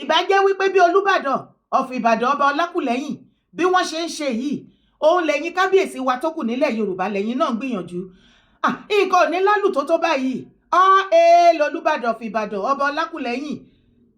Ìbá jẹ́ wípé bí Olúbàdàn of Ìbàdàn, Ọba Ọlákùlẹ́yìn, bí wọ́n ṣe ń ṣe yìí, òun lẹ́yìn kábíyèsí wa tó kù nílẹ̀ Yorùbá lẹ́yìn náà ń gbìyànjú, nǹkan ò ní lálù tó tó báyìí. Ọ́ ẹ́ lolúbàdàn of Ìbàdàn, Ọba Ọlákùlẹ́yìn,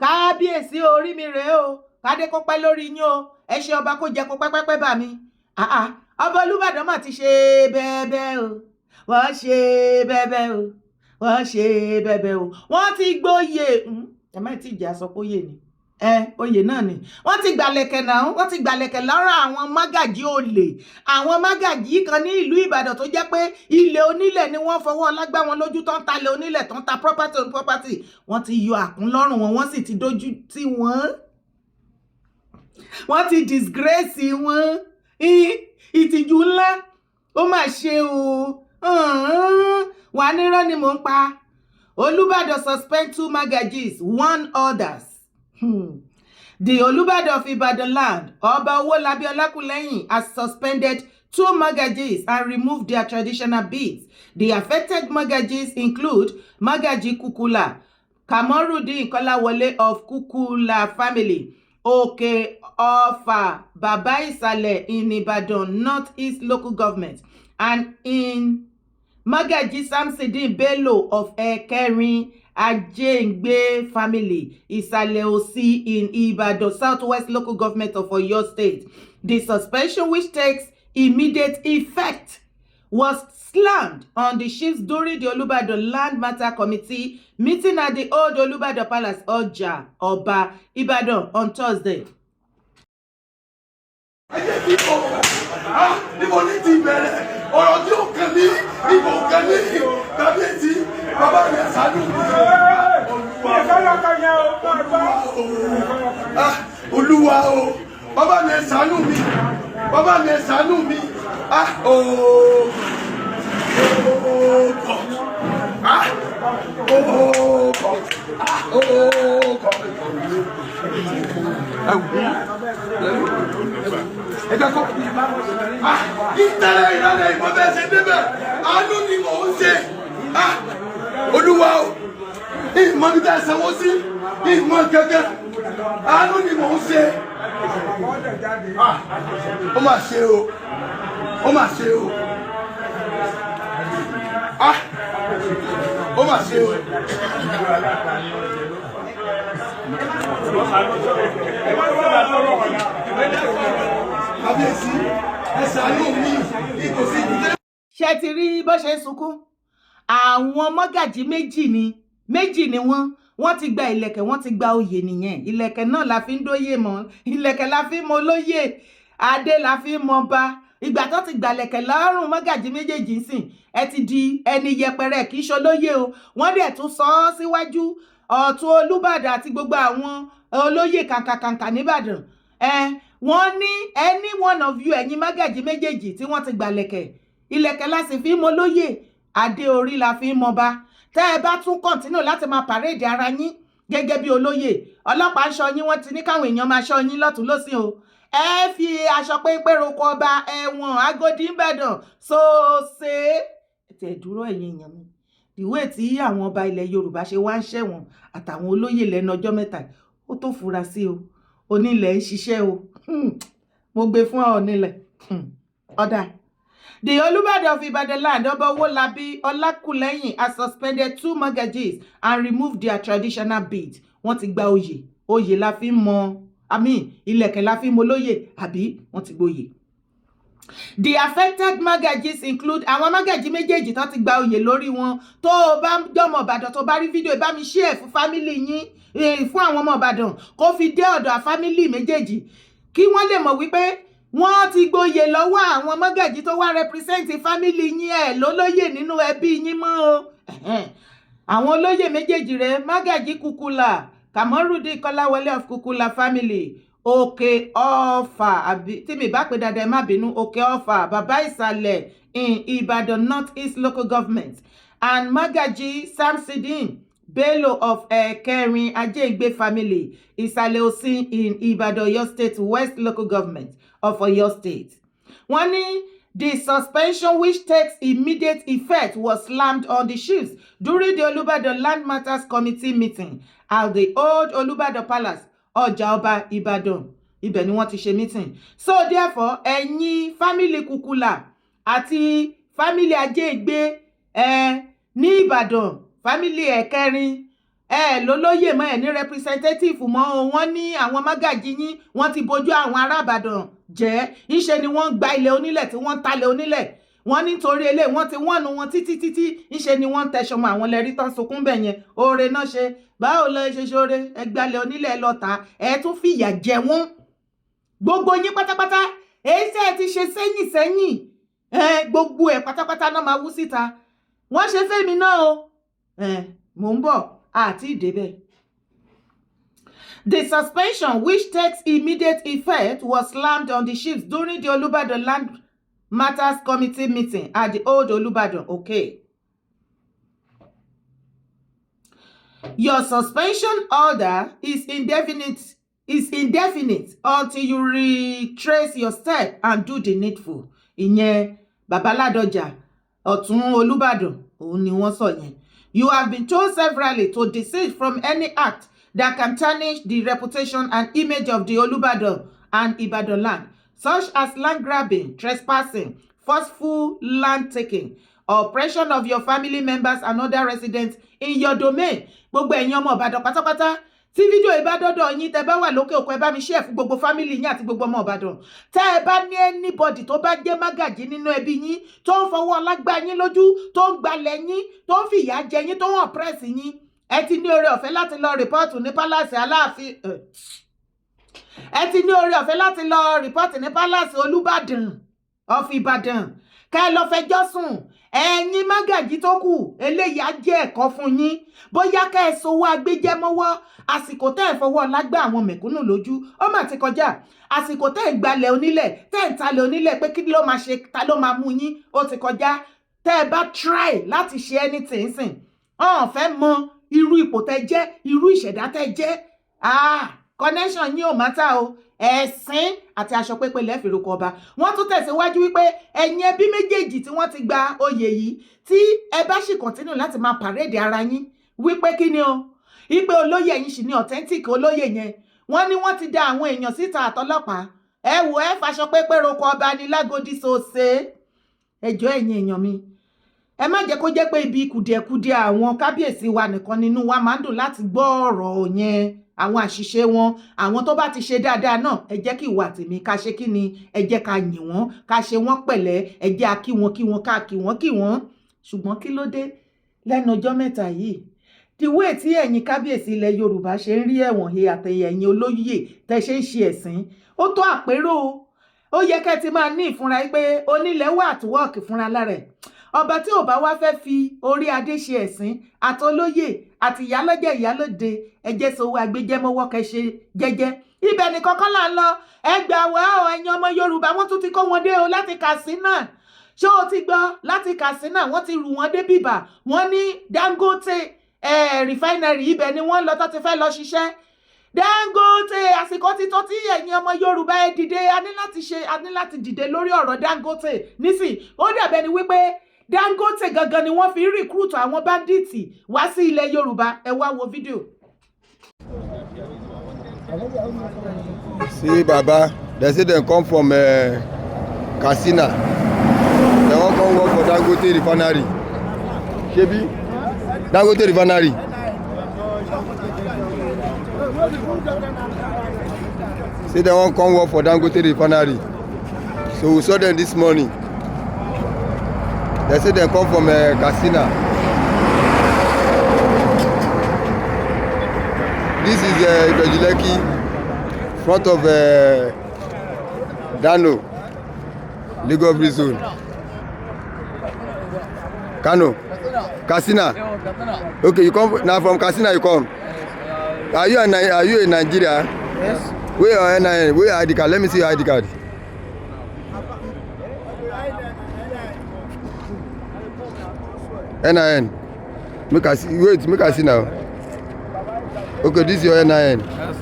kábíyèsí, orí mi rèé o, kádé kó pẹ́ lórí yín o, ẹ ṣe ọba kó jẹ kó pẹ́pẹ́pẹ́ bá mi. Ọba Olúbàdàn mà ti ṣe bẹ́ẹ̀bẹ́ o, wọ́n ṣe bẹ́ẹ̀bẹ́ o, wọ́n ṣe bẹ́ẹ̀bẹ́ o, wọ́n ti gbóyè. Ẹ má tí ì jẹ́ aṣọ póyè ni ẹ, oyè náà ni wọ́n ti gbàlẹ̀kẹ̀ náà, wọ́n ti gbàlẹ̀kẹ̀ lọ́rọ̀ àwọn mágàjí olè, àwọn mágàjí kan ní ìlú Ìbàdàn tó jẹ́ pé ilẹ̀ onílẹ̀ ni wọ́n fọwọ́ lágbá wọn lójú tó ń talẹ̀ onílẹ̀, tó ń ta property on property. Wọ́n ti yọ àkún lọ́rùn wọn, wọ́n sì ti dójú tì wọ́n, wọ́n ti disgrace wọn. Ìtìjú ńlá, ó mà ṣe o. Wà nírọ́ ni mò ń pa. Olúbàdàn suspend two magajis, warn others. The Olubadan of Ibadan land, Ọba Owolabi Olakulehin, has suspended two magajis and removed their traditional beads. The affected magajis include Magaji Kukula, Kamorudeen Kolawole of Kukula family, Oke Ofa, Baba Isale in Ibadan North East Local Government, and in Magaji Samsidin Bello of Ekerin Ajengbe family, Isale Osi in Ibadan Southwest Local Government of Oyo State. The suspension, which takes immediate effect, was slammed on the chiefs during the Olubadan Land Matter Committee meeting at the old Olubadan Palace, Oja Oba, Ibadan on Thursday. Ayé mi kò, ah, níbo ní ti bẹ̀rẹ̀ ọ̀rọ̀ tí ó kàn mí, ìbò kàn mí? Kábíyèsí, bàbá mi, ẹ ṣàánú mi. Olúwa o, ah, Olúwa o, bàbá mi, ẹ ṣàánú mi, bàbá mi, ẹ ṣàánú mi. Ah, ooo, oh God, ah, oh God, ah, oh God. Ẹ wù ẹ jẹ́ kó, ah, ìtẹ̀lẹ̀ ìrọ̀lẹ́ ìmọ̀ bẹ́ẹ̀ ṣe débẹ̀. Àánú ni mò ń ṣe. Ah, Olúwa o, ìmọ̀ bí tẹ́ sanwó sí ìmọ̀ kankan, àánú ni mò ń ṣe. Ah, ó mà ṣe o, ó mà ṣe o, ah, ó mà ṣe o. Kábíyèsí, ẹ ṣàánú mi, ìkòsí ìdílé. Ṣé ti rí bó ṣe ń sunkún? Àwọn mọ́gàjí méjì ni, méjì ni wọ́n. Wọ́n ti gba ìlẹ̀kẹ̀, wọ́n ti gba oyè nìyẹn. Ìlẹ̀kẹ̀ náà la fi ń dóyè mọ́, ìlẹ̀kẹ̀ la fi ń mọ olóyè, adé la fi ń mọ ba. Ìgbà tó ti gbàlẹ̀kẹ̀ lọ́rùn mọ́gàjí méjèèjì sìn, ẹ ti di ẹni yẹpẹrẹ, kì í ṣolóyè o. Wọ́n dẹ̀ tún sọ ọ́ síwájú ọ̀tún Olúbàdàn àti gbogbo àwọn olóyè kàǹkàkàǹkà nìbàdàn. Ẹ wọ́n ní any one of you, ẹ̀yin mọ́gàjí méjèèjì tí wọ́n ti gbàlẹ̀kẹ̀, ìlẹ̀kẹ̀ la sì fi ń mọ olóyè, adé orí la fi ń mọba, tẹ́ ẹ bá tún continue láti máa parade ara yín gẹ́gẹ́ bí olóyè, ọlọ́pàá ń ṣọ́ yín, wọ́n ti ní káwọn èèyàn máa ṣọ́ yín lọ́tún lọ́sìn o. Ẹ fi aṣọ péńpé roko ọba, ẹ̀wọ̀n Agodi Ìbàdàn ṣoṣe tẹ̀ dúró. Ẹ̀yin èèyàn mi, ìwé tí àwọn ọba ilẹ̀ Yorùbá ṣe wá ń ṣẹ̀wọ̀n àtàwọn olóyè lẹ́nu ọjọ́ mẹ́ta, ó tó fura sí o. Onílẹ̀ ń ṣiṣẹ́ o, mo gbé fún ọ onílẹ̀ ọ̀dà. The Olubadan of Ibadan land, Ọba Owolabi Olakulehin, has suspended two mortgages and removed their traditional beads. Wọ́n ti gba oyè, oyè la fi ń mọ, I mean, ìlẹ̀kẹ̀ la fi ń mọ olóyè, àbí wọ́n ti gboyè. The affected magajis include àwọn magaji méjèèjì tó ti gba oyè lórí wọn. Tó o bá jọmọ Ìbàdàn, tó bá rí fídíò, bá mi share fún family yín, fún àwọn ọmọ Ìbàdàn, kó fi dé ọ̀dọ̀ family méjèèjì, kí wọ́n lè mọ̀ wípé wọ́n ti gboyè lọ́wọ́ àwọn mọ́gàjí tó wá represent family yín. Ẹ̀ lólóyè nínú ẹbí yín mọ́ o. Àwọn olóyè méjèèjì rẹ̀, Mágàjí Kúkúlà Kamorudeen Kọ́láwọlé of Kúkúlà family, Òkè Ọ̀fà, àbí tí mi bá pè dáadáa, ẹ má bínú, Òkè Ọ̀fà, Bàbá Ìsàlẹ̀ in Ìbàdàn North East Local Government, and Magaji Samsidin Bello of Ẹ̀kẹrin Ajéǹgbé family, Ìsàlẹ̀ Òsín in Ìbàdàn, Ọ̀yọ́ State West Local Government of Oyo State. Wọ́n ní the suspension, which takes immediate effect, was slammed on the chiefs during the Olubadan Land Matters Committee meeting at the old Olubadan Palace, Ọjà Ọba, Ìbàdàn. Ibẹ̀ ni wọ́n ti ṣe meeting. So therefore, ẹ̀yin family Kukula àti family Ajégbé ẹ ní Ìbàdàn, family ẹ̀kẹrin, ẹ lólóyè mọ́, ẹ ní representative mọ́ o. Wọ́n ní àwọn mágàjí yín, wọ́n ti bójú àwọn ará Ìbàdàn jẹ́. Ńṣe ni wọ́n ń gba ilẹ̀ onílẹ̀, tí wọ́n ń talẹ̀ onílẹ̀. Wọ́n nítorí eléyìí, wọ́n ti wọ́n nu wọn títí títí. Ńṣe ni wọ́n ń tẹṣọ mọ́ àwọn lẹ́rí tán sunkún bẹ̀ yẹn. Oore náà ṣe, báwo lọ ṣe ṣoore? Ẹgbàlẹ̀ onílẹ̀ lọ ta, ẹ tún fìyà jẹ wọ́n, gbogbo yín pátápátá. Èyí tẹ́ ẹ ti ṣe sẹ́yìn sẹ́yìn ẹ, gbogbo ẹ̀ pátápátá náà máa wú síta. Wọ́n ṣe fẹ́mi náà o. Mò ń bọ̀ àti ìdébẹ̀. The suspension, which takes immediate effect, was slammed on the chiefs during the Olubadan Land Matters Committee meeting at the Old Olubadan. Okay. Your suspension order is indefinite until you retrace your step and do the needful. Ìyẹn Bàbá Ládọjà, Ọ̀tún Olúbàdàn, òun ni wọ́n sọ yẹn. You have been told severally to desist from any act that can tarnish the reputation and image of the Olubadan and Ibadan land, such as land grabbing, trespassing, forceful land taking, oppression of your family members and other residents in your domain. Gbogbo ẹ̀yin ọmọ Ìbàdàn pátápátá, tí fídíò yìí bá dọ́dọ̀ yín, tẹ́ bá wà lókè òkun, ẹ bá mi share fún gbogbo family yín àti gbogbo ọmọ Ìbàdàn. Tẹ́ ẹ bá ní anybody tó bá jẹ́ mágàjí nínú ẹbí yín, tó ń fọwọ́ ọlá gbá yín lójú, tó ń gbalẹ̀ yín, tó ń fìyà jẹ yín, tó ń oppress yín, ẹ ti ní oore ọ̀fẹ́ láti lọ report ní palace Aláàfin. Ẹ ti ní oore ọ̀fẹ́ láti lọ report ní palace Olúbàdàn of Ìbàdàn, ká ẹ lọ fẹjọ́ sùn. Ẹ̀yin mágàjí tó kù, eléyìí á jẹ́ ẹ̀kọ́ fún yín, bóyá ká ẹ sowó agbéjẹ́ mọ́wọ́. Àsìkò tẹ́ ẹ̀ fọwọ́ lágbá àwọn mẹ̀kúnnù lójú, ó mà ti kọjá. Àsìkò tẹ́ ẹ̀ gbalẹ̀ onílẹ̀, tẹ́ ẹ̀ ń talẹ̀ onílẹ̀ pé kí ló máa ṣe, ta ló máa mú yín, ó ti kọjá. Tẹ́ ẹ bá try láti ṣe anything sìn, ọ̀n fẹ́ mọ irú ipò tẹ́ jẹ́, irú ìṣẹ̀dá tẹ́ jẹ́. Ah, connection yín ò matter o. Ẹ̀sìn àti aṣọ pépé lẹ́fìrúkọ ọba. Wọ́n tún tẹ̀síwájú wípé ẹ̀yin ẹbí méjèèjì tí wọ́n ti gba oyè yìí, tí ẹ bá sì continue láti máa parade ara yín wípé kí ni o, wípé olóyè ẹ̀yin sì ní authentic olóyè yẹn, wọ́n ní wọ́n ti da àwọn èèyàn síta àtọlọ́pàá. Ẹ wò, ẹ faṣọ pépé roko ọba ní lágòdì sòsè. Ẹjọ́, ẹ̀yin èèyàn mi, ẹ má jẹ́ kó jẹ́ pé ibi kùdìẹ̀kudiẹ àwọn kábíyèsí wa nìkan nínú wa máa ń dùn láti gbọ́ ọ̀rọ̀ yẹn, àwọn àṣìṣe wọn. Àwọn tó bá ti ṣe dáadáa náà, ẹ jẹ́ kí ìwà tèmi ká ṣe kí ni, ẹ jẹ́ ká yìn wọ́n, ká ṣe wọ́n pẹ̀lẹ́, ẹ jẹ́ a kí wọn kí wọn, ká kí wọ́n kí wọ́n. Ṣùgbọ́n kí ló dé lẹ́nu ọjọ́ mẹ́ta yìí, the way tí ẹ̀yin kábíyèsí ilẹ̀ Yorùbá ṣe ń rí ẹ̀wọ̀n he, àtẹ̀yẹ ẹ̀yin olóyè tẹ́ ṣe ń ṣe ẹ̀sìn, ó tó àpérò. Ó yẹ kẹ́ ti máa ní ìfúnra pé onílẹ̀ wà at work fúnra lára ẹ̀. Ọba tí ò bá wá fẹ́ fi orí adé ṣe ẹ̀sín, àtolóyè àti ìyálọ́jẹ̀, ìyálóde, ẹjẹ́ sowó agbẹjẹmọ́wọ́, kẹ́ ṣe jẹ́jẹ́. Ibẹ̀ nìkan kọ́ là ń lọ. Ẹ gbà wá ọ, ẹ̀yin ọmọ Yorùbá. Wọ́n tún ti kó wọn dé o láti Katsina. Ṣé o ti gbọ́? Láti Katsina, wọ́n ti rù wọ́n dé bìbà. Wọ́n ní Dangote refinery, ibẹ̀ ni wọ́n lọ tó ti fẹ́ lọ ṣiṣẹ́ Dangote. Àsìkò ti tó tí ẹ̀yin ọmọ Yorùbá ẹ dìde. A ní láti ṣe, a ní láti dìde lórí ọ̀rọ̀ Dangote nísìn. Ó dàbẹ̀ ni wípé Dangote gangan ni wọ́n fi ń recruit àwọn bandits wá sí ilẹ̀ Yorùbá. Ẹ wá wo fídíò. See baba, dem say dem come from Katsina. Dem wan come work for Dangote refinery. Shebi Dangote refinery. Say dem wan come work for Dangote refinery. So we saw dem this morning. Dem say dem come from Katsina. This is Ibeju-Lekki, front of Dano, Lagos Free Zone. Kano, Katsina. Okay, you come na from Katsina you come. Are you in Nigeria? Yes. Where your NIN? Where your ID card? Let me see your ID card. NIN. Make I see. Wait, make I see now. Okay, this is your NIN. Yes.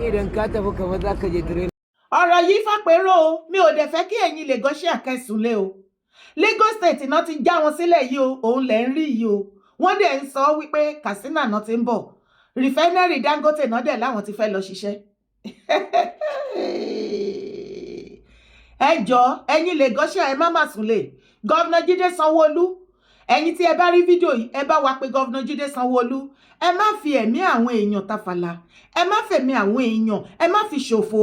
Idan ka tafi kamar za ka je tirela. Ọ̀rọ̀ yìí fàpérò o. Mi ò dẹ̀ fẹ́ kí ẹ̀yin Lagosian kẹsùn lé o. Lagos State náà ti já wọn sílẹ̀ yìí o, òun lẹ̀ ń rí yìí o. Wọ́n dẹ̀ ń sọ wípé Katsina náà ti ń bọ̀, refinery Dangote náà dẹ̀ láwọn ti fẹ́ lọ ṣiṣẹ́. Ẹ jọ, ẹ̀yin Lagosian, ẹ má má sùn lè Governor Jídé Sanwó-Olú. Ẹ̀yin tí ẹ bá rí fídíò yìí, ẹ bá wa pé Governor Jídé Sanwó-Olú, ẹ má fi ẹ̀mí àwọn èèyàn tafàlà, ẹ má fẹ̀mí àwọn èèyàn, ẹ má fi ṣòfò.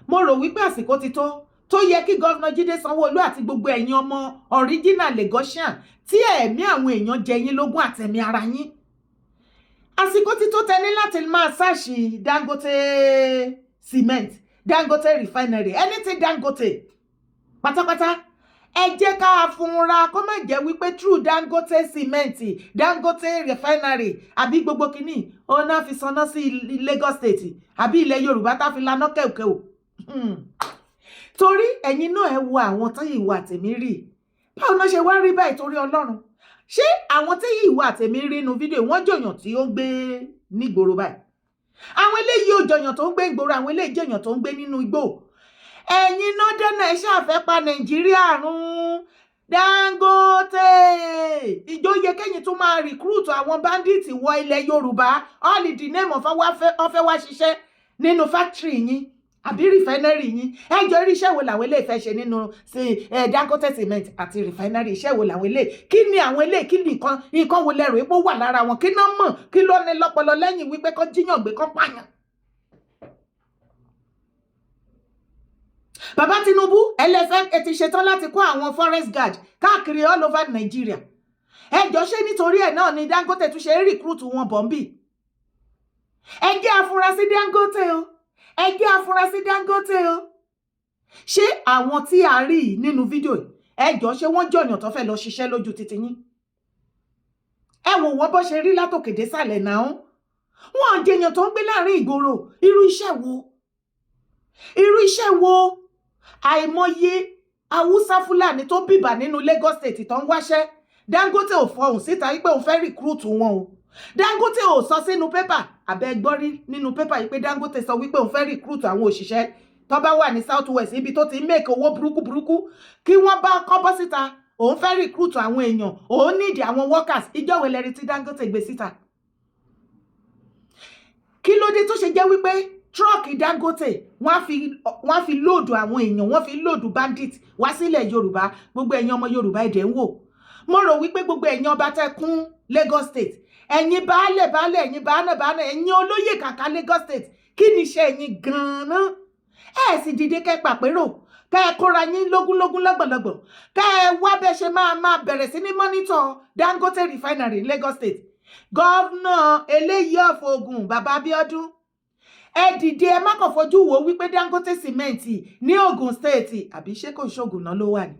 Mo rò wípé àsìkò ti tó tó yẹ kí Governor Jídé Sanwó-Olú àti gbogbo ẹ̀yin ọmọ original Lagosian tí ẹ̀mí àwọn èèyàn jẹ yín lógún àtẹ̀mí ara yín, àsìkò ti tó tẹni láti máa search Dangote Cement, Dangote Refinery, anything Dangote pátápátá. Ẹ jẹ́ ká fúnra kó má jẹ́ wípé through Dangote Cement, Dangote Refinery àbí gbogbo kínní òun náà fi sanná sí Lagos State àbí ilẹ̀ Yorùbá tá fi laná kẹ̀kẹ́. Torí ẹ̀yin náà, ẹ wo àwọn tó ìwà tèmi rí, báwo náà ṣe wá rí báyìí? Torí Ọlọ́run, ṣé àwọn tí ìwà tèmi rí inú fídíò wọ́n jọyàn tí ó ń gbé nígboro báyìí? Àwọn eléyìí ò jọyàn tó ń gbé ìgboro, àwọn eléyìí jọyàn tó ń gbé nínú igbó. Ẹ̀yin náà dẹ́nà, ẹ ṣàfẹ́ pa Nàìjíríà run. Dangote, ìjọ yẹ kẹ́yìn tún máa recruit àwọn bandits wọ ilẹ̀ Yorùbá, all in the name of wọ́n fẹ́ wá ṣiṣẹ́ nínú factory yín àbí refinery yín. Ẹ jọ, irú iṣẹ́ wo làwọn eléyìí fẹ́ ṣe nínú sí Dangote Cement àti refinery? Iṣẹ́ wo làwọn eléyìí, kí ni àwọn eléyìí, kí ni nǹkan wo lẹ́rù epo wà lára wọn? Kí náà mọ̀, kí ló ní lọ́pọlọ lẹ́yìn wípé kọ́ jíyàn gbé, kọ́ pààyàn? Bàbá Tinubu, ẹlẹ́fẹ́ ẹ ti ṣetán láti kó àwọn forest guard káàkiri all over Nigeria. Ẹ jọ, ṣé nítorí ẹ̀ náà ni Dangote tún ṣe ń recruit wọn bọ̀ ń bì? Ẹ jẹ́ afurasí Dangote o, ẹ jẹ́ afurasí Dangote o. Ṣé àwọn tí a rí nínú fídíò yìí, ẹ jọ, ṣé wọ́n jọ̀yàn tó fẹ́ lọ ṣiṣẹ́ lójú títí yín? Ẹ wò wọ́n bó ṣe rí látòkè désàlẹ̀ náà. Wọ́n jẹyàn tó ń gbé láàrin ìgboro. Irú iṣẹ́ wo? Irú iṣẹ́ wo? Àìmọye Haúsá, Fúlàní tó bìbà nínú Lagos State tó ń wáṣẹ́. Dangote ò fọhùn síta wípé òun fẹ́ recruit wọn o. Dangote ò sọ sínú pépà àbẹ́ gbọ́rí nínú pépà yìí pé Dangote sọ wípé òun fẹ́ recruit àwọn òṣìṣẹ́ tó bá wà ní South West, ibi tó ti ń make owó burúkú burúkú, kí wọ́n bá kọ́ bọ́ síta, òun fẹ́ recruit àwọn èèyàn, òun nídìí àwọn workers. Ìjọ́ wo lẹ́rìí tí Dangote gbé síta? Kí ló dé tó ṣe jẹ́ wípé truck Dangote, wọ́n á fi load àwọn èèyàn, wọ́n fi load bandit wá sílẹ̀ Yorùbá? Gbogbo ẹ̀yin ọmọ Yorùbá, ẹ̀dẹ̀ ń wò. Mo rò wípé gbogbo ẹ̀yin ọba tẹ́ kún Lagos State, ẹ̀yin baálẹ̀ baálẹ̀, ẹ̀yin baálẹ̀ baálẹ̀, ẹ̀yin olóyè kàkà Lagos State, kí ni iṣẹ́ ẹ̀yin gan-an? Ẹ̀ sì dìde kẹ́ pàpérò, kẹ́ ẹ kóra yín lógúnlógún, lọ́gbọ̀nlọ́gbọ̀n, kẹ́ ẹ wá bẹ́ ṣe máa máa bẹ̀rẹ̀ sí ní monitor Dangote Refinery, Lagos State. Governor eléyìí of Ògùn, bàbá Abíọ́dún, ẹ dìde, ẹ má kàn fojú wo wípé Dangote Cement ní Ògùn State, àbí ṣé kò ṣògùn náà ló wà ní.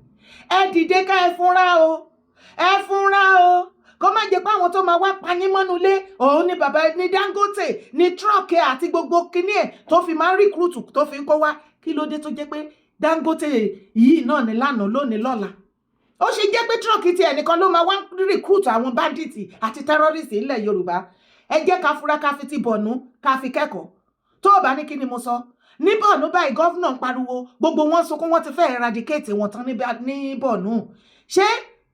Ẹ dìde ká ẹ fúnra o, ẹ fúnra o, kó má jẹ́ pé àwọn tó máa wá payín mọ́nú ilé òun ni bàbá ní Dangote ní truck àti gbogbo kinní ẹ̀ tó fi máa ń recruit, tó fi ń kó wá. Kí ló dé tó jẹ́ pé Dangote yìí náà ní lánàá, lónìí, lọ́la, ó ṣe jẹ́ pé truck ti ẹnìkan ló máa wá recruit àwọn bandits àti terrorists ilẹ̀ Yorùbá? Ẹ jẹ́ ká fura, ká fi ti bọ̀nú, ká fi kẹ́kọ̀ọ́. Tó o bá ní kí ni mo sọ ní Borno báyìí, governor ń pariwo, gbogbo wọn sunkún, wọn ti fẹ́ eradicate wọn tán ní Borno. Ṣé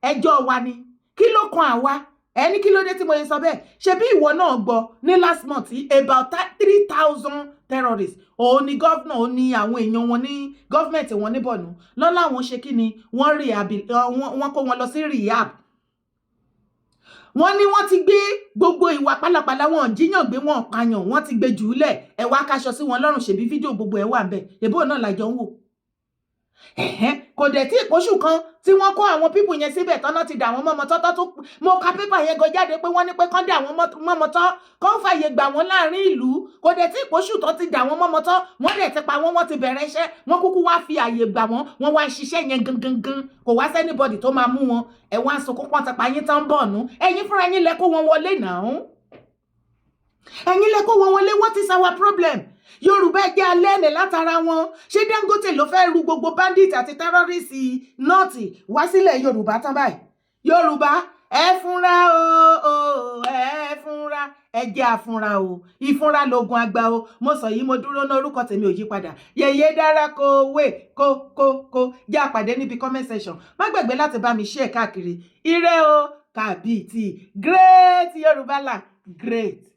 ẹjọ́ wa ni? Kí ló kan àwa ẹni? Kí ló dé tí mo yẹ sọ bẹ́ẹ̀? Ṣe bí ìwọ náà gbọ́ ní last month, about 3,000 terrorists òun ni governor, òun ni àwọn èèyàn wọn ní government wọn ní Borno lọ́la àwọn ṣe kí ni, wọ́n wọ́n kó wọn lọ sí rehab. Wọ́n ní wọ́n ti gbé gbogbo ìwà pálapàla wọn, jíyàn gbé, wọn pààyàn, wọ́n ti gbé jù ú lẹ̀. Ẹ wá káṣọ sí wọn lọ́rùn. Ṣèbí fídíò gbogbo ẹ̀ wà ń bẹ̀, èbó náà làjọ ń wò. Kò dẹ̀ tí ìpóṣù kan tí wọ́n kó àwọn people yẹn síbẹ̀ tọ́nà ti dà wọ́n mọ́mọ́ tọ́tọ́ tó. Mo ka pépà yẹn gan jáde pé wọ́n ní pé kán dà wọ́n mọ́mọ́ tọ́, kán fàyè gbà wọ́n láàrin ìlú. Kò dẹ̀ tí ìpóṣù tó ti dà wọ́n mọ́mọ́ tọ́, wọ́n dẹ̀ ti pa wọ́n, wọ́n ti bẹ̀rẹ̀ iṣẹ́. Wọ́n kúkú wá fi àyè gbà wọ́n, wọ́n wá ṣiṣẹ́ yẹn gangan gan. Kò wá sí anybody tó máa mú wọn. Ẹ̀ wá sunkún pọ́n ti pa yín tán bọ̀ nú. Ẹ̀yin fúnra yín lẹ kó wọn wọlé náà, ẹ̀yin lẹ kó wọn wọlé. What is our problem? Yorùbá, ẹ jẹ́ alẹ́ ẹ̀nẹ̀ látara wọn. Ṣé Dangote ló fẹ́ ru gbogbo bandit àti terrorist North wá sílẹ̀ Yorùbá tán báyìí? Yorùbá, ẹ fúnra o, ẹ fúnra. Ẹ Jẹ́ àfúnra o, ìfúnra lóògùn àgbà o. Mo sọ yìí, mo dúró ná. Orúkọ tèmi ò yí padà, Yèyé Dára. Kó wé kó kó kó jẹ́ àpàdé níbi comment section. Má gbàgbé láti bá mi share káàkiri. Ire o, kàbìtì. Great Yorùbá land, great.